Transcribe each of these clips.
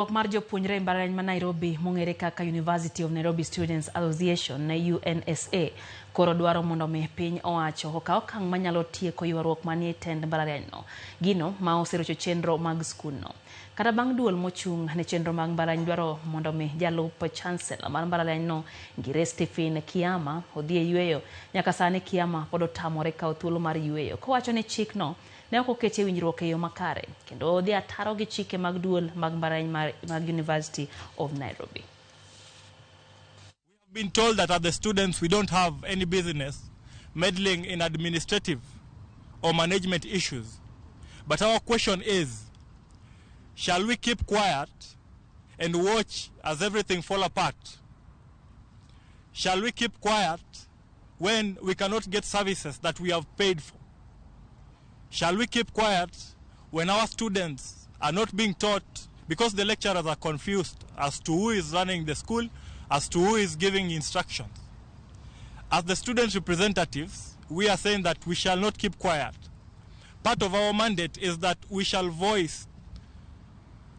Riwruok mar jopuonjre e mbalariany ma Nairobi mong'ere kaka University of Nairobi Students Association UNSA koro dwaro mondo mi piny owacho okaw okang' manyalo tieko ywaruok manie tend mbalarianyno, gino ma oserocho chenro mag skundno. Kata bang' duol mochung' ne chenro mag mbalariany dwaro mondo mi jalup chancellor mar mbalarianyno Ngire Stephen Kiama odhi e yueyo, nyaka sani Kiama pod otamore kawo thuolo mar yueyo kowacho ni chikno ne ok okete winjruok e yo makare kendo odhi ataro gi chike mag duol mag mbalariany mag University of Nairobi. We have been told that as the students we don't have any business meddling in administrative or management issues. But our question is, shall we keep quiet and watch as everything fall apart? Shall we keep quiet when we cannot get services that we have paid for? Shall we keep quiet when our students are not being taught because the lecturers are confused as to who is running the school, as to who is giving instructions? As the student representatives, we are saying that we shall not keep quiet. Part of our mandate is that we shall voice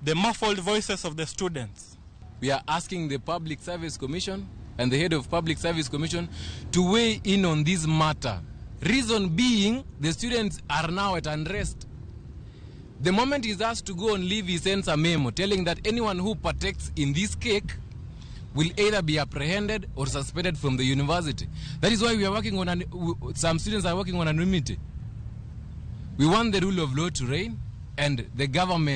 the muffled voices of the students. We are asking the Public Service Commission and the head of Public Service Commission to weigh in on this matter. Reason being, the students are now at unrest. The moment he's asked to go on leave, he sends a memo telling that anyone who partakes in this cake will either be apprehended or suspended from the university. That is why we are working on, some students are working on anonymity. We want the rule of law to reign and the government